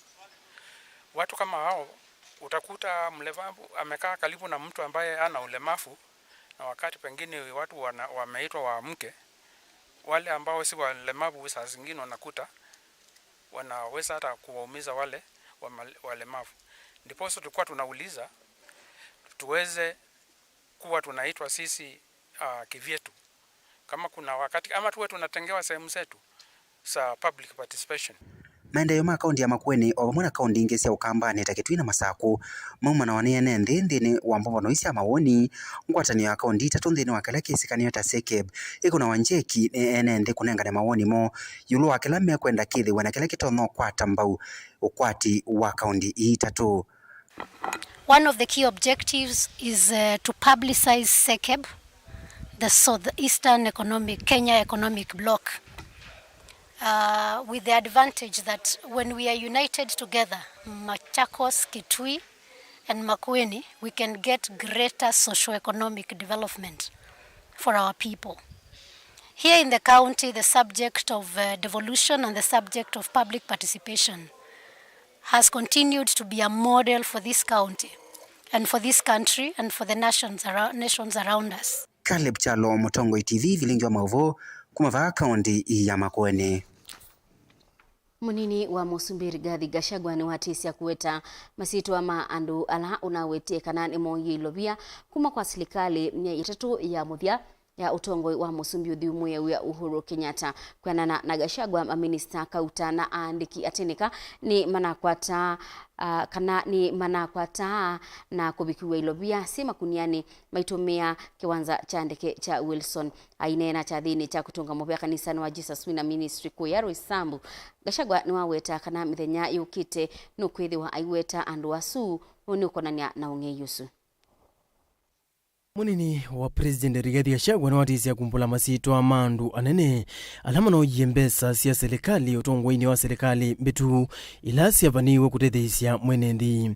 Watu kama hao utakuta mlemavu amekaa karibu na mtu ambaye ana ulemavu, na wakati pengine watu wana-, wameitwa waamke, wale ambao si walemavu saa zingine wanakuta wanaweza hata kuwaumiza wale wama-, walemavu. Ndiposa tulikuwa tunauliza tuweze kuwa tunaitwa sisi, ah, kivyetu. Kama kuna wakati, ama tuwe tunatengewa sehemu zetu za public participation. Maendeeo ma kaũnti ya Makueni o vamwe na kaũnti ingĩ sya Ũkambanĩ ta Kitui na Masakũ maumanawa nĩ ene nthĩ nthĩnĩ wa mbovano ii sya mawoni. Ngwatanĩo ya kaũnti itatũ nthĩnĩ wa kĩla kĩsĩkanĩo ta SEKEB ĩkũnawa njeki nĩ ene nthĩ kũnengane mawoni moo ĩũlũ wa kĩla mekwenda kĩthĩwe na kĩla kĩtonya ũkwata mbau ũkwati wa kaũnti ii itatũ. One of the key objectives is, uh, to publicize SEKEB, the Southeastern Economic, Kenya Economic Bloc, uh, with the advantage that when we are united together, Machakos, Kitui, and Makueni, we can get greater socio-economic development for our people. Here in the county, the subject of, uh, devolution and the subject of public participation has continued to be a model for this county and for this country and for the nations arou-, nations around us. Caleb Kyalo, Mũtongoi T V, vilingi wa maũvoo kuma vaa kaũnti ya Makueni. Mũnini wa Mũsumbĩ Rigathi Gachagua nĩwatĩsya kũweta masyĩtwa ma andũ ala ũnawetie kana nĩmooie ilovia kuma kwa silikalĩ myei ĩtatũ ya mũthya ya ũtongoi wa Mũsumbĩ ũthyũmũĩe wĩa Uhuru Kenyatta. Kwĩanana na Gachagua, maminista kauta na aandĩki atĩnĩka nĩ manakwataa, ah, kana nĩ manakwataa na kũvikĩw'a ilovia syĩ makunianĩ maitũmĩa kĩwanza kya ndeke kya Wilson. Aineena kyathĩnĩ kya kũtũnga mũvea kanisanĩ wa Jesus Winner Ministry kũya Roysambu, Gachagua nĩwaweta kana mĩthenya yũkĩte nũkwĩthĩwa aiweta andũ asu, ũũ nĩ ũkonany'a na ũng'ei ũsu. Mũnini wa President Rigathi Gachagua nĩwatĩsya kumbũla masyĩtwa ma andũ anene ala manoyie mbesa sya silikalĩ ũtongoinĩ wa silikalĩ mbĩtu ila syavanĩiwe kũtetheesya mwene nthĩ.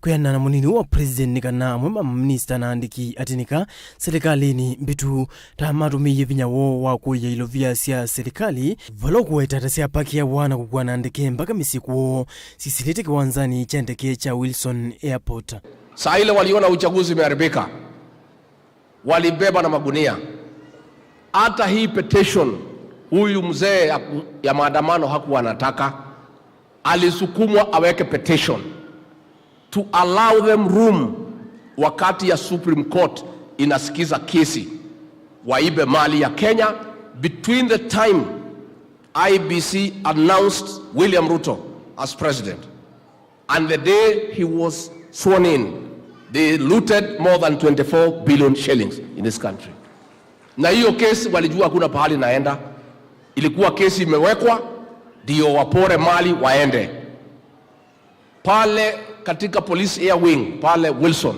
Kwĩanana na mũnini wa President nĩ kana amwe ma maminista na andĩki atĩnĩka silikalĩnĩ mbĩtu ta matũmĩie vinya woo wa kũia ilovia sya silikalĩ vala ũkũweta ta syapakĩawa na kũkua na ndeke mbaka mĩsyĩ kwoo sisilĩte kĩwanzanĩ kya ndeke kya Wilson Airport. Saa ile waliona uchaguzi imeharibika, walibeba na magunia. Hata hii petition huyu mzee ya, ya maandamano hakuwa anataka, alisukumwa aweke petition to allow them room wakati ya Supreme Court inasikiza kesi, waibe mali ya Kenya between the time I E B C announced William Ruto as president. And the day he was sworn in, they looted more than twenty-four billion shillings in this country. Na hiyo kesi walijua hakuna pahali inaenda, ilikuwa kesi imewekwa ndio wapore mali waende. Pale katika police air wing pale Wilson,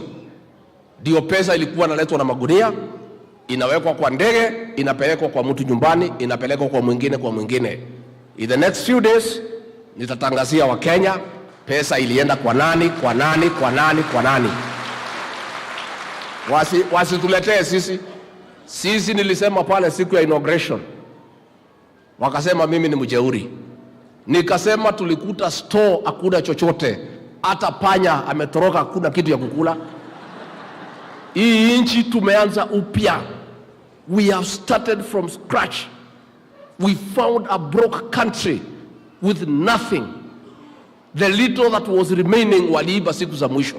ndio pesa ilikuwa inaletwa na magunia, inawekwa kwa ndege, inapelekwa kwa mtu nyumbani, inapelekwa kwa mwingine, kwa mwingine. In the next few days, nitatangazia Wakenya pesa ilienda kwa nani, kwa nani, kwa nani, kwa nani. Wasi, wasituletee sisi. Sisi nilisema pale siku ya inauguration, wakasema mimi ni mjeuri. Nikasema tulikuta store hakuna chochote, hata panya ametoroka, hakuna kitu ya kukula. Hii nchi tumeanza upya. We have started from scratch. We found a broke country with nothing. The little that was remaining waliiba siku za mwisho.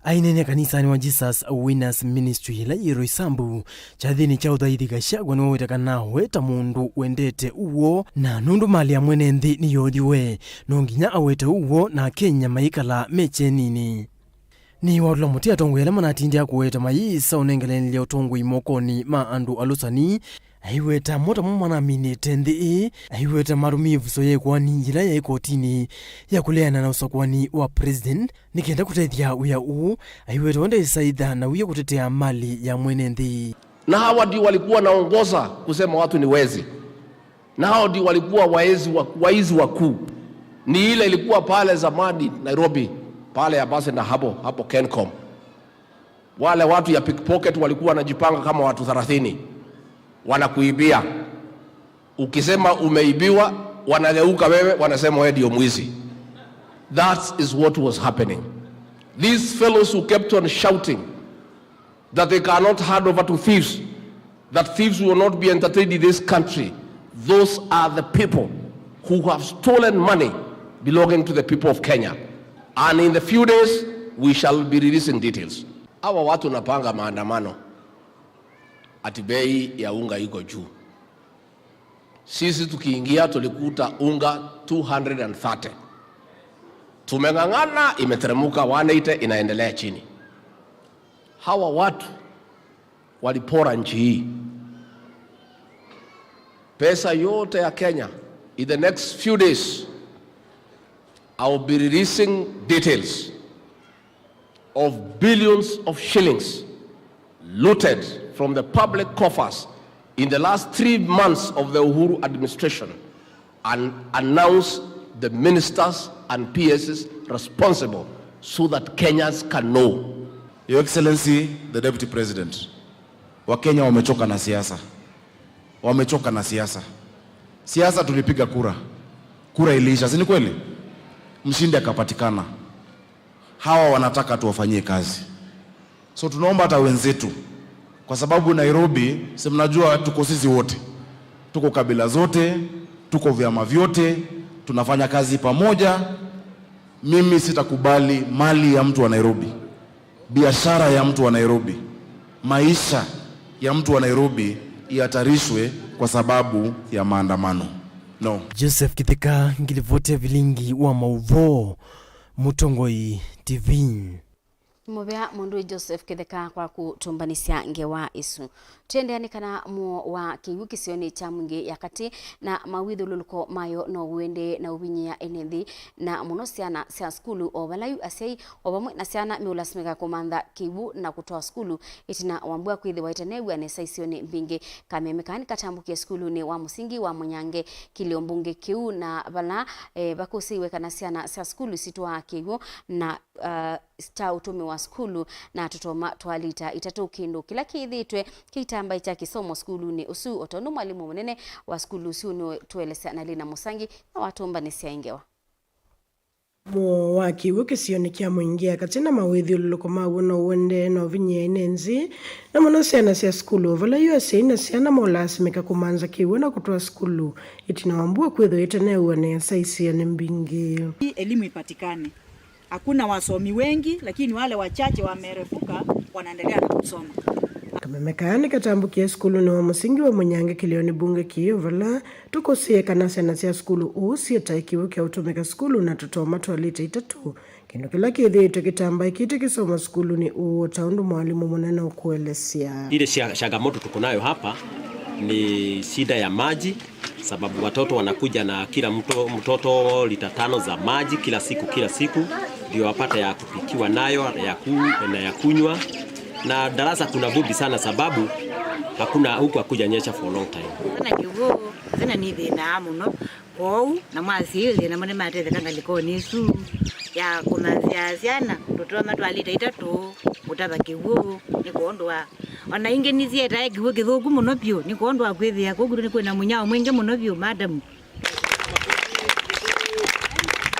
Aineenea kanisanĩ wa Jesus Winners Ministry ĩla yĩ Roysambu kyathĩnĩ kya ũthaithi, Gachagua nĩwaweta kana we ta mũndũ wendete ũw'o na nũndũ malĩ ya mwene nthĩ nĩyothiwe, no nginya awete ũw'o na Akenya mayĩkala me kyeninĩ. Nĩwatũla mũtĩ atongoi ala manatindĩa kũweta mayĩsa ũnengelanĩlya ũtongoi mokonĩ ma andũ alũsani, aiweta mo tamo manaminĩte nthĩ ĩĩ, aiweta matũmĩe ĩvuso ya ĩkoani yĩla yaĩ kotinĩ ya kũleana na ũsakũani wa president nĩ kenda kũtethya wĩa ũũ, aiweta ũndũ ĩsaitha na wia kũtetea mali ya mwene nthĩ. Na hawa ndio walikuwa wanaongoza kusema watu ni wezi. Na hao ndio walikuwa waezi wa, waizi wakuu. Ni ile ilikuwa pale zamani Nairobi, pale Ambassador hapo, hapo Kencom. Wale watu ya pickpocket walikuwa wanajipanga kama watu thelathini, wanakuibia. Ukisema umeibiwa, wanageuka wewe, wanasema wewe ndio mwizi. That is what was happening. These fellows who kept on shouting that they cannot hand over to thieves, that thieves will not be entertained in this country. Those are the people who have stolen money belonging to the people of Kenya. And in the few days, we shall be releasing details. Hawa watu wanapanga maandamano ati bei ya unga iko juu. Sisi tukiingia tulikuta unga two hundred and thirty. Tumeng'ang'ana, imeteremuka, one eighty inaendelea chini. Hawa watu walipora nchi hii. Pesa yote ya Kenya, in the next few days, I'll be releasing details of billions of shillings looted from the public coffers in the last three months of the Uhuru administration and announce the ministers and P Ss responsible so that Kenyans can know. Your Excellency, the Deputy President, Wakenya wamechoka na siasa. Wamechoka na siasa. Siasa tulipiga kura. Kura iliisha, si ni kweli? Mshindi akapatikana. Hawa wanataka tuwafanyie kazi. So tunaomba hata wenzetu, kwa sababu Nairobi, si mnajua tuko sisi wote. Tuko kabila zote, tuko vyama vyote, tunafanya kazi pamoja. Mimi sitakubali mali ya mtu wa Nairobi, biashara ya mtu wa Nairobi, maisha ya mtu wa Nairobi ihatarishwe kwa sababu ya maandamano. No. Joseph Kitheka, ngilivoti ya vilingi wa mauvoo, Mũtongoi T V. Mũvea mũndũ Joseph Kĩtheka kwa kũtũmbanĩsya ngewa ĩsu. Twendeanĩ kana mũo wa kĩw'ũ kĩsionĩ kya Mwingĩ ya katĩ na mawĩthyũlũlũko mayo no ũendee na ũvinyĩĩa ene nthĩ, na mũno syana sya sukulu, o vala yu asyai o vamwe na syana meũlasimĩka kũmantha kĩw'ũ na kũtwaa sukulu ĩtina wa mbua kwĩthĩwa ĩtaneew'a nesa isionĩ mbingĩ. Kameme kaa nĩkatambũkie sukulunĩ wa mũsingi wa Mũnyange, kĩlĩo mbunge kĩu, na vala, eh, vakũsĩiwe kana syana sya sukulu sitwaa kĩw'ũ na uh, kya ũtũmĩwa sukulu na tũtoma twa lita itatũ, kĩndũ kĩla kĩthĩĩtwe kĩ kĩtambaĩ kya kĩsomo sukulunĩ ũsu, o tondũ mwalimũ mũnene wa sukulu ũsu nĩũtũelesya na Lina Mũsangi na watũmbanĩsya ĩ ngewa. Mũo wa kĩw'ũ kĩsionĩ kya Mwingĩ ya katĩ na mawĩthyũlũlũko maw'o no ũendee na ũvinyĩĩa ene nthĩ, na mũno syana sya sukulu, o vala yu asyai na syana molasimĩka kũmantha kĩw'ũ na kũtwaa sukulu ĩtina wa mbua kwĩthĩwa ĩtaneew'a nesa isionĩ mbingĩ. Hii elimu ipatikane. Hakuna wasomi wengi, lakini wale wachache wamerefuka, wanaendelea na kusoma. Kameme kaa nĩkatambũkie sukulunĩ wa mũsingi wa Mũnyange kĩlĩonĩ mbunge kĩĩ, o vala tũkũsĩe kana syana sya sukulu ũũ syĩtae kĩw'ũ kya ũtũmĩka sukulu na tũtoma twa lita itatũ, kĩndũ kĩla kĩthĩĩtwe kĩtambaĩkĩte kĩsomo sukulunĩ ũũ, o ta ũndũ mwalimũ mũnene ũkũelesya. Ile sha-, changamoto tuko nayo hapa ni shida ya maji. Sababu watoto wanakuja na kila mto-, mtoto lita tano za maji kila siku, kila siku, ndio wapate ya kupikiwa nayo, ya ku-, na ya kunywa. Na darasa kuna vumbi sana, sababu hakuna, huku hakujanyesha for a long time. Thĩna kĩw'ũ, thĩna nĩ thĩna mũno. Kwoou, na mwasyai thĩna mũnene matetheka ngalĩkonĩ ĩsu ya kũmantha syana tũtoma twa lita itatũ, kũtava kĩw'ũ, nĩ kwondũ wa, o na ingĩ nĩsyĩtae kĩw'ũ kĩthũku mũno vyũ, nĩ kwondũ wa kwĩthĩa kũu kwitũ nĩ kwĩna mũnyao mwingĩ mũno vyũ, madamu.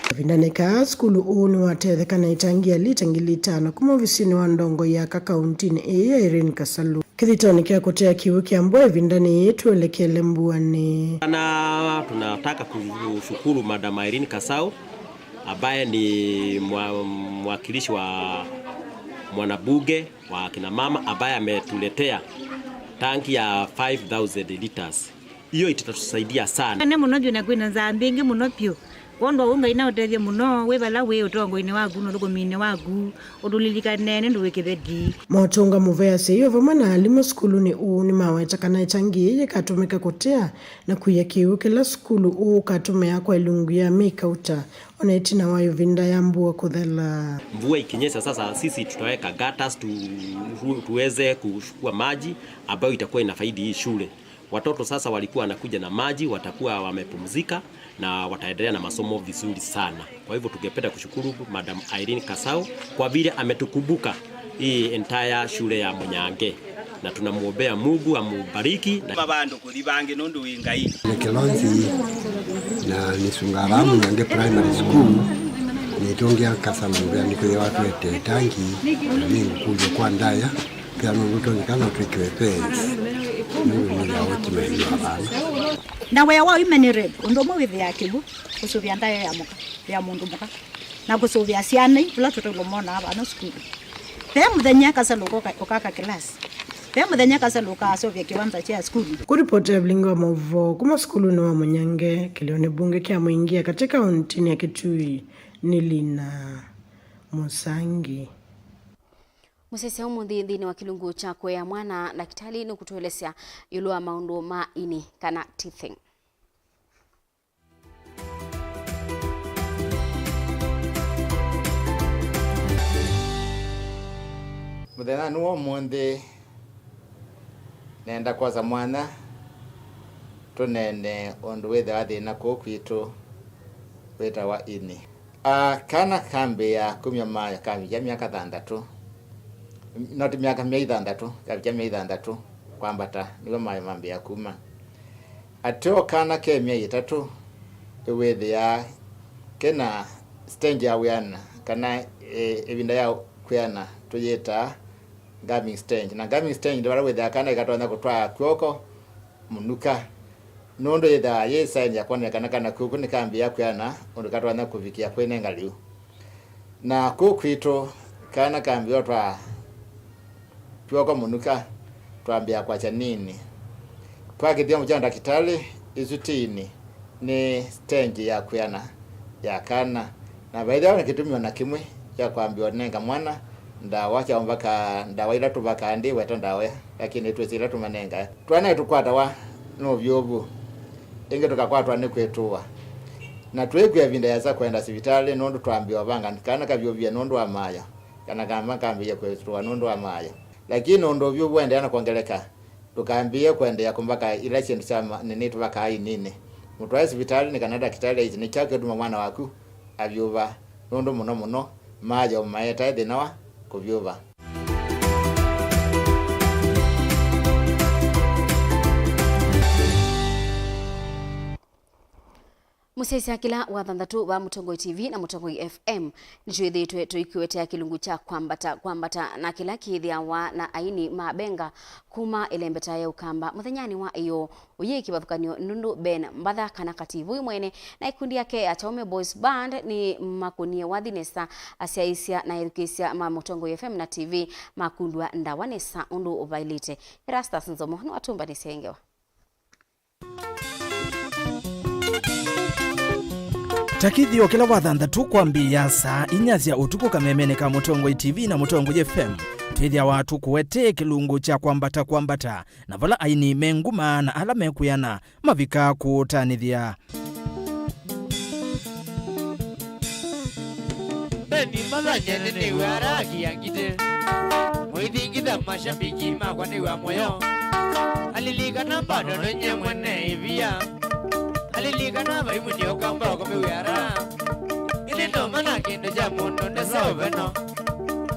Kavindanĩ kaa, sukulu ũũ nĩwatetheka na ĩtangi ya lita ngili itano kuma ovisinĩ wa ndongoi ya aka kauntinĩ ĩĩ ya Irene Kasalu. Kĩthitonĩ kya kũtea kĩw'ũ kya mbua ĩvindanĩ yĩĩ, twelekele mbuanĩ. Sana tunataka kushukuru Madam Irene Kasau, ambaye ni mwa-, mwakilishi wa mwanabunge wa kina mama, ambaye ametuletea tanki ya five thousand liters. Hiyo itatusaidia sana. Nĩ mũno vyũ na kwĩna nzaa mbingĩ mũno vyũ. Kwondũ wa ũu Ngai naũtethye mũno, wĩ vala wĩ ũtongoinĩ waku na ũthũkũminĩ waku, ũtũlilikane nĩ ũndũ wĩ kĩveti. Motũnga mũvea asyai o vamwe na alimũ sukulunĩ ũũ nĩmaweta kana ĩtangi yĩĩ yĩkatũmĩka kũtea na kuia kĩw'ũ kĩla sukulu ũũ ũkatũmĩaa kwa ilungu ya myei kauta, o na ĩtina wa ĩvinda ya mbua kũthela. Mvua ikinyesha sasa, sisi tutaweka gutters tu-, tu-, tuweze kuchukua maji ambayo itakuwa inafaidi hii shule. Watoto sasa walikuwa wanakuja na maji, watakuwa wamepumzika na wataendelea na masomo vizuri sana. Kwa hivyo tungependa kushukuru Madam Irene Kasau kwa vile ametukumbuka hii entire shule ya Mũnyange. Na tunamuombea Mungu amubariki. Na mavandu kuthi vangi nundu wi Ngai. Nĩ Kĩlonzi na nĩsungaa vaa Mũnyange Primary School, nĩtũngĩa Kasalu nĩkwĩthĩwa twete tangi, na nĩngũkũlya kwa ndaya. Pia nũndũ tũnyika no twĩkĩwe pens nũndũ nĩthĩa ũtimaĩlwa vana. Na wĩa wa women rep, ũndũ ũmwe wĩthĩaa kĩw'ũ, kũsũvĩa ndaĩa ya mũka, ya mũndũ mũka, na kũsũvĩa syana ii, ũla tũtaũlwa monaa vano sukulu. Ve mũthenya Kasalu ũkoka, ũkaka kĩlasi. Ve mũthenya Kasalũ ũkaseũvya kĩwanza kya sukulu. Kũripoti ya vilingi wa maũvoo kuma sukulunĩ wa Mũnyange, kĩlĩonĩ mbunge kya Mũingia katĩ kaũntinĩ ya Kitui nĩ Lina Mũsangi. Mũsyaĩĩsya ũmũnthĩ nthĩnĩ wa kĩlungu kya kũea mwana, ndakĩtalĩ nũkũtũelesya ĩũlũ wa maũndũ ma ini kana teething. Mũthenyanĩ wa ũmũnthĩ, nenda kwosa mwanya tũneene ũndũ wĩthĩawa thĩna kũũ kwitũ wĩtawa ini. Aa, kana kambĩĩa kumya mayo kavikya myaka thanthatũ, no ti myaka, myei thanthatũ, kavikya myei thanthatũ kwambata, nĩw'o mayo mambĩĩa kuma. Ateo kana ke myei ĩtatũ, ĩwĩthĩaa kena stage ya wĩana, kana, e, ĩvinda ya kwĩana tũyĩtaa gaming stage. Na gaming stage nĩ vala wĩthĩaa kana ĩkatonya kũtwaa kw'oko mũnuka, nũndũ yĩthĩawa yĩ sign ya kwonany'a kana kana kũu nĩkambĩĩa kwĩana ũndũ katonya kũvikĩa kwĩnenga lĩu. Na kũu kwitũ, kana kambĩĩa ũtwaa kw'oko mũnuka, twambĩĩa kwasya nini. Kwa kĩthyomo kya ndakĩtalĩ, ĩsu ti ini, nĩ stage ya kwĩana ya kana, na vaithĩawa na kĩtumi o na kĩmwe kya kwambĩĩa ũnenga mwana ndawa, kya ũmvakaa ndawa ila tũvakaa, ndiweta ndawa, lakini nĩtwĩsĩ ila tũmanengae. Twana nĩtũkwatawa nĩ ũvyũvu, ĩngĩ tũkakwatwa nĩ kwĩtũa, na twĩkw'a ĩvinda yĩasa kwenda sivitalĩ, nũndũ twambĩĩa ũvanga kana kavyũvie nũndũ wa mayo, kana kama kambĩĩe kwĩtũa nũndũ wa mayo. Lakini ũndũ ũvyũvu ũendeea na kwongeleka, ndũkambĩĩe kũendeea kũmbaka ila syĩndũ sya ma-, nĩnĩ tũvakaa ininĩ. Mũtwae sivitalĩ nĩ kana ndakĩtalĩ aisye nĩ kyaũ kĩũtuma mwana waku avyũva, nũndũ mũno mũno mayo maetae thĩna wa kũvyũva. Mũsyaĩĩsya kĩla wa thanthatũ va Mũtongoi T V na Mũtongoi F M, nĩtwĩthĩĩtwe tũikũetea kĩlungu kya kwambata kwambata na kĩla kĩthĩawa na aini ma benga kuma ĩlembeta ya Ũkamba mũthenyanĩ wa ĩyoo. Ũyĩ kĩvathũkany'o nũndũ Ben Mbatha kana Kativũi mwene na ĩkundi yake ya Chaume Boys Band nĩmakũnie wathi nesa, asyaĩĩsya na ethukĩĩsya ma Mũtongoi F M na T V makundwa ndawa nesa ũndũ ũvaĩlĩte. Erastus Nzomo nĩwatũmbanĩsye ngewa. Ta kĩthĩo kĩla wa thanthatũ kwambĩĩa saa inya sya ũtukũ kamemenĩ ka Mũtongoi T V na Mũtongoi F M, twĩthĩawa tũkũetee kĩlungu kya kwambata kwambata, na vala aini me nguma na ala mekwĩana mavika kũũtanĩthya. Beni Mbatha nyene nĩwe araakia ngitĩ. Mũithingitha mashabiki makwa nĩwa mũyo. Alilikana bado nonye mwene ivia. Alilikana vaimu nĩ Ũkamba ũkũmĩw'e ara. Ĩndĩ ndoma na kĩndũ kya mũndũ ndesa ũveno.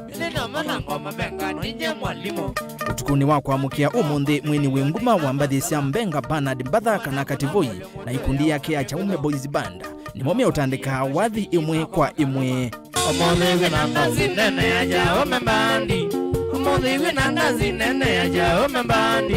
Ĩndĩ ndoma na ngoma benga ninye mwalimũ. Ũtukũnĩ wa kwamũkĩa ũmũnthĩ, mwini wĩ nguma wa mbathi sya mbenga Bernard Mbatha kana Kativũi na ikundi yake ya Chaume Boys Band nĩmo meũtandĩkaa wathi ĩmwe kwa ĩmwe. Ũmũnthĩ wĩ na ndazi nene ya Chaume Band. Ũmũnthĩ wĩ na ndazi nene ya Chaume Band.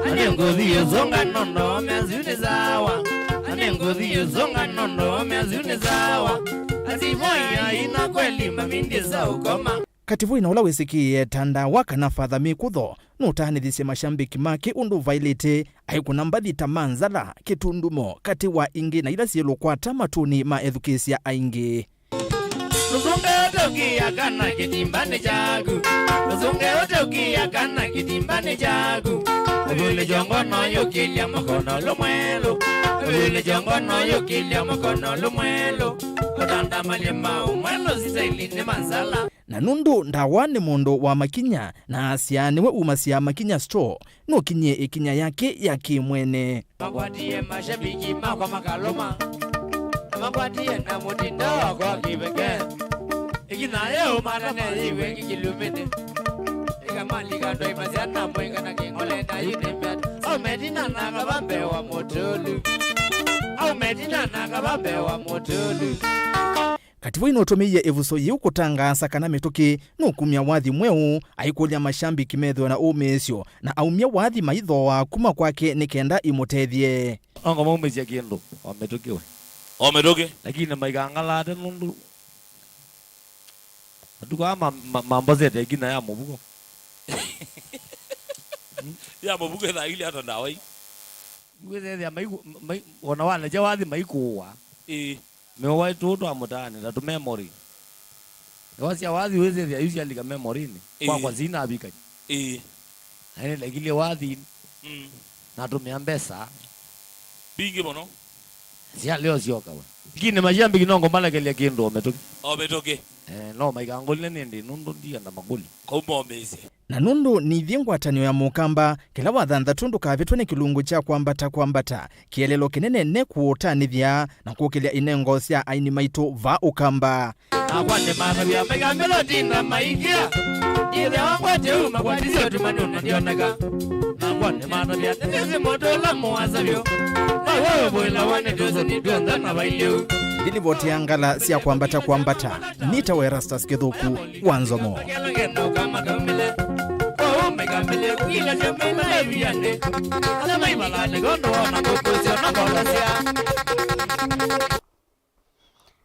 Ani ngũthi ũsũnga nondo mezi nĩ sawa. Ani ngũthi ũsũnga nondo mezi nĩ sawa. Ati voya ina kweli mamindi sa ũkoma. Kativũi na ũla wĩsĩkĩĩe ta ndawa kana Father Mĩkũtho, nũtaanĩthisye mashambĩki make ũndũ vaĩlĩte, aikũna mbathi ta manzala, kĩtundumo katĩ wa ingĩ na ila syĩlũkwata matũnĩ ma ethukĩĩsya aingĩ. Ũsũnge ũte ũkĩĩa kana kĩtimbanĩ kyaku. Ũsũnge ũte ũkĩĩa kana kĩtimbanĩ kyaku. Ĩvĩlĩ kyongo no yũkĩlya mũkono lũmwelũ. Ĩvĩlĩ kyongo no yũkĩlya mũkono lũmwelũ. Ũtandamalye maũ mwelũ sitaili nĩ manzala. Na nũndũ ndawa nĩ mũndũ wa makinya, na asya nĩwe umasya makinya store, nũkinyie ĩkinya yake ya kĩmwene. Makwatie mashabiki makwa makalũma, na makwatie na mũtindo wakwa kĩveke. Ĩkinya yĩu matane yĩw'e kĩkĩlumĩte, ĩkamalika ndwaimasya na mwĩka na kĩng'ole na you name it. Au metina na kavambe wa mũtũlu. Au metina na kavambe wa mũtũlu. Kativũi nũtũmĩie ĩvuso yĩu kũtangaasa kana mĩtũkĩ nũkumya wathi mweũ, aikũlya mashambiki methĩwe na ũmĩĩsyo, na aumya wathi maithooa kuma kwake nĩ kenda imũtethye. Ongo maumĩsya kĩndũ, o mĩtũkĩ we. O mĩtũkĩ? Lakini maikangalate nũndũ matukũ aa ma-, ma-, mambosete ĩkinya ya mũvuko. Ya mũvuko ĩthaa ilĩ ata ndawa ii. Ngwĩthethĩa maiku-, mai-, ona walekya wathi maikũũa. Ĩĩ. Mĩowa tũũ twa mũtaanĩ, ta tũmemory. Mĩowa sya wathi wĩsĩthĩa yu syalika memory-inĩ. Ĩĩ. Kwakwa sinavikany'a. Ĩĩ. Na nĩndakilie wathinĩ. Mm. Natũmĩa mbesa. Mbingĩ mũno. Sya leo syoka we. Lakini mashabiki no ngũmalekelya kĩndũ o mĩtũkĩ. O mĩtũkĩ. Eh, no maikangũlile nĩndĩ nũndũ ndienda makũlyo. Kau momĩsye. Na nũndũ nithyĩ ngwatanĩo ya Mũkamba, kĩla Wathanthatũ ndũkavĩtwe nĩ kĩlungu kya kwambata kwambata, kĩeleelo kĩnene nĩ kũũtanĩthya na kũkĩlya inengo sya aini maitũ va Ũkamba. Nakwa nĩmatavya maikambĩla tinda maingĩa. Ĩthe wangwete uma kwatisya ũtumanĩ ũna ndioneka. Nakwa nĩmatavya nĩnĩsĩ mũndũ ũla mũasa vyũ. Naiwe ũvũĩlawa nĩ tũsoni tw'onthe na vailĩu. Ndilivoti ya ngala sya kwambata kwambata. Nĩtawa Erastus Kĩthũku wa Nzomo.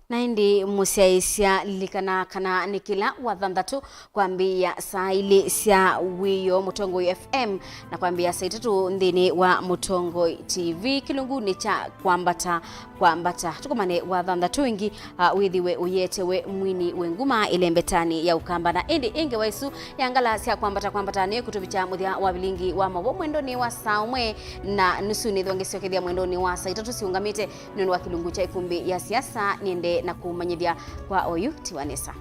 Na ĩndĩ mũsyaĩĩsya lilikana kana nĩ kĩla Wathanthatũ kwambĩĩa saa ilĩ sya wĩoo Mũtongoi F M na kwambĩĩa saa itatũ nthĩnĩ wa Mũtongoi T V kĩlungunĩ kya kwambata kwambata. Tũkomane Wathanthatũ ĩngĩ, ah, wĩthĩwe ũyetewe mwini wĩ nguma ĩlembetanĩ ya Ũkamba. Na ĩndĩ ĩ ngewa ĩsu ya ngala sya kwambata kwambata nĩ kũtũvikya mũthya wa vilingi wa maũvoo mwendonĩ wa saa ũmwe na nusu. Nĩthwa ngĩsyokethya mwendonĩ wa saa itatũ siũngamĩte nũndũ wa kĩlungu kya ĩkumbi ya siasa. Nĩende na kũmanyĩthya kwa oyu ti Vanessa.